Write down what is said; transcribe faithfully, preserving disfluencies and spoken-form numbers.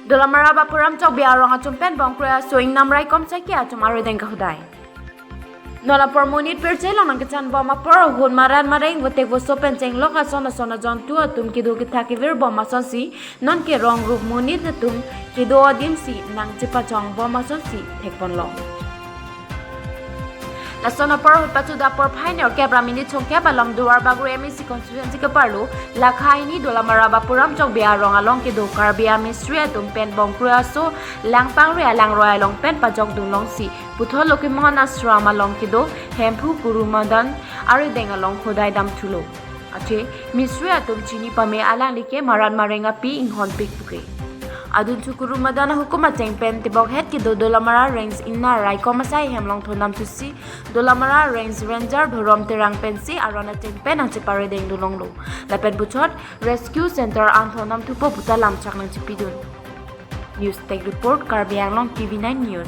Dolamara Bapuram Chokbi arong atum pen bongkroi aso ingnam raikom saiki atum arideng kahodai. Non apor monit pirche along nangkechan bom apor ahut marat mareng votek voso pen chenglok ason ason ajontu atum kedo kethak kevir bom asonsi nonke rong rup monit atum kedo adimsi nangchepachong bom asonsi thekponlong. Lason apor ahut pachuda porphai nerkep ra minit songkep along Duarbagori M A C constituency keparlo lakha hini Dolamara Bapuram Chokbi arong along kedo Karbi amistri atum pen bongkroi aso langpangre alangroi along pen pajokdunlongsi Puthot Lokhi Mohan Ashram along kedo Hemphu Kuru Madan arideng along hodai damthulo. Athe mistri atum chini pame alanglike marat mareng api inghonpik puke. Adunso Kuru Madan ahukum ateng pen tebokhet kedo Dolamara Range ingnar raikom asai hem longthon damthusi Dolamara Range Ranger Dhorom Terang pensi aron ateng pen nangcheparideng dunlonglo. Lapen puthot rescue center angthon damthupo puta lamchak nangchepidun. News Desk Report, Karbi Anglong T V nine News.